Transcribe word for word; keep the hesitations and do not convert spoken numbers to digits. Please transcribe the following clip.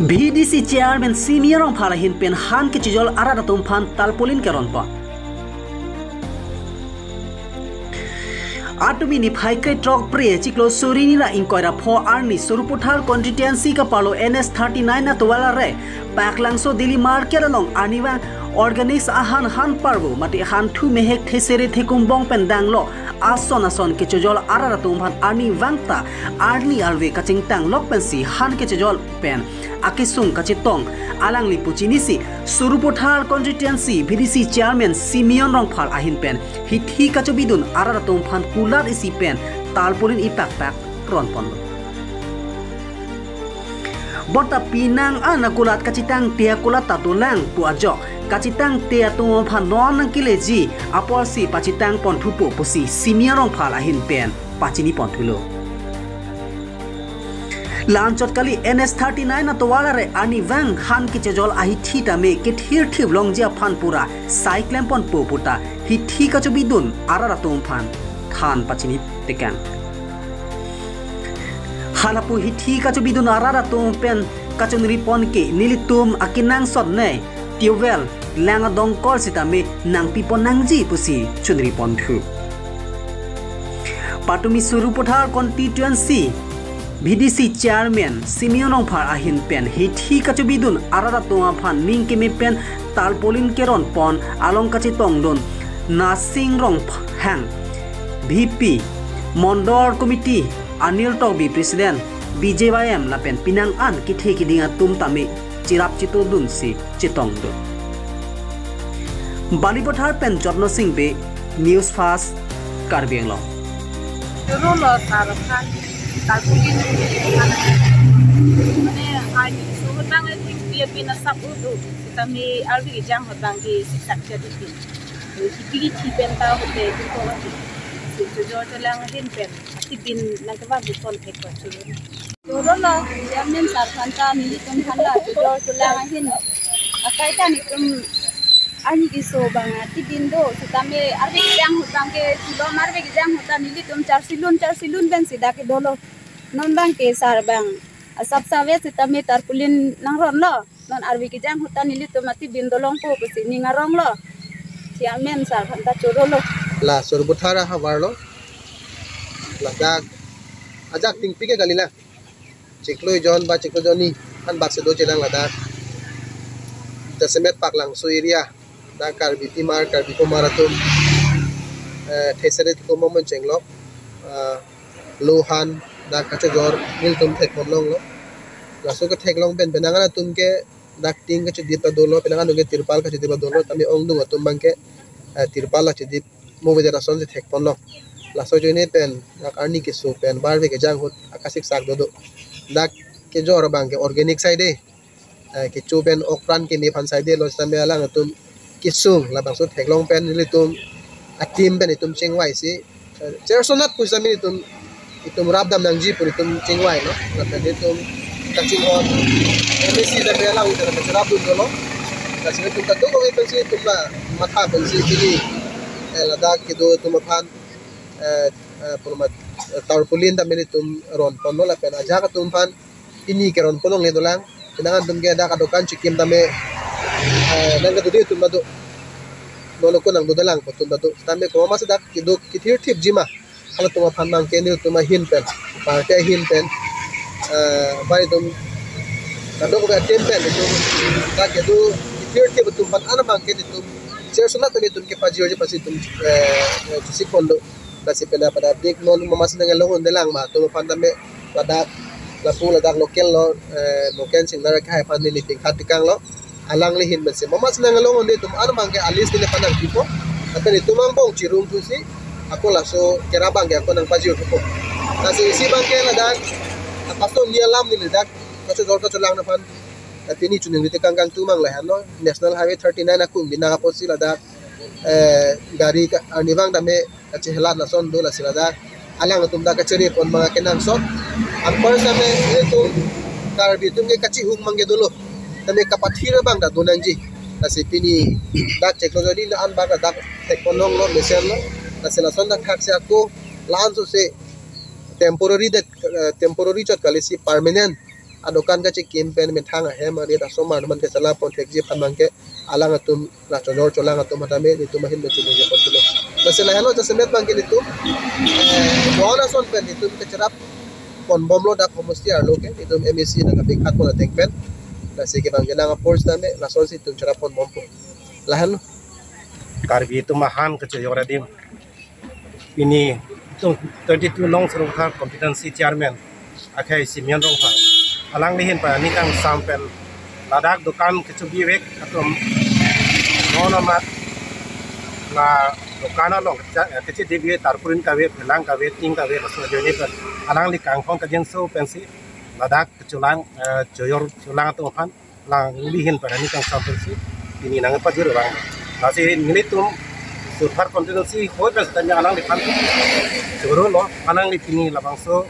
V D C Chairman Simeon Rongphar ahin pen han kechejol arat atum aphan tarpaulin keron pon. Arni niphai kretrok Phre chiklo suri hini ra ingkoi ra pho arni Sarupathar constituency kapalo N H thirty-nine atovar along Paklangso Daily Market along arnivang organics ahan, han parvo mate hanthu mehek thesere thekumbong pen danglo ason ason kechejol arat atum aphan arnivang ta arni arve kachingthang lok pensi han kechejol pen akesung kachetong. Alangli pu chinisi Sarupathar constituency V D C Chairman Simeon Rongphar ahin pen hithi kachobidun arat atum aphan kulat isi pen tarpaulin ipakpak ron ponlo. Bonta penang an akulat kachetongte akulat ta dolang pu ajok kachetongte atum aphan non nangkeleji apotsi pachetong ponthupo pusi Simeon Rongphar ahin pen pachini ponthulo. La-anchot kali, N H thirty-nine atovar along arnivang han kechejol ahithi tame kethirthip longji aphan pura sai klem ponpo puta hithi kachobidun arat atum aphan than pachini tekang. Halapu hithi kachobidun arat atum pen kachonri pon ke nelitum akenangsot ne tubewell lang adongkol sitame nangpi pon nangji pusi chonri ponthu. Patumi Sarupathar constituency V D C Chairman Simeon Rongphar ahin pen hithi kachobidun arat atum aphan ning keme pen tarpaulin keron pon along kachetongdun Nasing Ronghang, V P, Mondol Committee, Anil Tokbi, President, B J Y M lapen penang an kethe keding atum tame cherap chetongdunsi chetongdun. Balipathar pen Jotno Sing Bey, News Fast, Karbi Anglong. Choro lo sar aphan, tarpaulin aphan. Mane arni so hotang ating dia pina sap udu. Kami arve kejang hotang ke siksak jadi pin. Hithi hithi pen ta hote ko ati. Si chojor cholang ahin pen. Ati pin nangkevan di contact ko choro. Choro lo, Chairman sar aphan ta nelitum aphan la chojor cholang ahin. Akai ta nelitum arni keso abang ati pin do, sitame arve kejang ahut abang ke, silon arve kejang ahut ta nelitum charsilun, charsilun pensi dak ke dolo. Non abang ke sar abang asap save sitame tarpaulin nangronlo. Non arve kejang ahut ta nelitum ati pin dolongpo pusi ning aronglo. Chairman sar aphan ta choro lo. La Sarupathar ahavar lo. Ladak ajak tingpi ke kali la. Chiklo jon ba chiklo jonni an bak si do chelang ladak. Jasemet Paklangso area. Dak Karbi timar, Karbi kumar atum, eh, thesere thekumbong pen chenglok, eh, lo han dak kachojor nelitum thek ponlonglo. Laso ketheklong pen penang an atum ke dak tin kachedip ta dolo, penang an atum ke tirpal kachedip ta dolo, tame ongdung atum abang ke, eh, tirpal kachedip mo beda rason si thek ponlo. Laso ajoine pen dak arni keso pen ba arve kejang ahut akasiksak dodo. Dak kejor abang ke organic saide, eh, kecho pen okpran keme aphan saidelo, sitame alangtum kesung labangso theklong pen nelitum a-team pen itum chingvai si, eh, cherson nat pu sitame itum, itum rapdam nangji pu itum chingvailo. Lapen itum kachinghon M A C sitame alang itum kacherapdun dolo. Lasi itum kadokave pensi itum la matha pensi pini, eh, ladak kedo atum aphan, eh, eh, purmat, eh, tarpaulin tame itum ron ponlo lapen ajahak atum aphan pini keron ponlongle dolang. Penang an atum ke dak adokan chikim tame, eh, nangkedo atum ta do. Nono ko nangdo dolang pu atum ta do. Tame komat si dak kedo kethirthipji ma. Halatum aphan abang ke nelitum ahin pen, party ahin pen, eh, ba itum kadokave a-team pen itum dak kedo kethirthip atum aphan an abang ke itum cherson nat tame itum kepajirji pensi itum, eh, eh, chisi ponlo. Lasi pena pada dik non komat si nanglong un-elang ma atum aphan tame ladak lapu ladak local lo, eh, Moken Singnar akhai aphan neli tingkhat tekanglo. Alangli ahin pensi komat si nanglong un-e atum an abang ke a-list neli aphan nangpipo. Lapen itum angbong chirung thusi ako laso kerap abang ke ako nangpajir thupo. Lasi isi abang ke ladak apason ni alam neli dak kachojor kacholangna aphan. Lapen pini choningri tekang kangtung abang lahenlo, National Highway thirty-nine akung binang apotsi ladak, eh, gari ke arnivang tame kachehelat lason do, lasi ladak alangtum dak kachere pon abang akenangsot. Anpar sitame itum Karbi atum ke kachihuk abang ke dolo. Tame kapathir abang ta do nangji. Lasi pini dak chiklo jonni an bak dak thek ponlonglo, mesenlo. Lasi lason dak thak si ako la-an so si temporary det, eh, temporary chot kali si permanent adokan kachikim pen methang ahem arit asomar atum aphan kachelap pon thekji aphan abangke alanglitum la chojor cholang atum hadak me nelitum ahin me chunung japon tulo. Lasi lahenlo jasemet abangke nelitum eh, bon ason pen nelitum kacherap ponbomlo dak homosti arlo ke nelitum M A C nangkapikhat pon ateng pen. Lasi kevang genang apor sitame lasonsi nelitum cherap ponbompo. Lahenlo. Karbi atum ahan kachojor adim. Pini itum twenty-two Long Sorongtha Constituency Chairman akhai Simeon Rongphar alangli ahin pen aning kangsam pen ladak dokan kechobi vek atum non amat la dokan along kecha-, kechedip ave, tarpaulin kave, phelang kave, tin kave, laso ajoine pen alangli kangkhong kajinso pensi ladak kecholang, eh, chojor cholang atum aphan alangli ahin pen aning kangsam pensi pini nangpajir vang. Lasi nelitum Sorongtha Constituency hoi pen sitame alangliphan choro lo, alangli pini labangso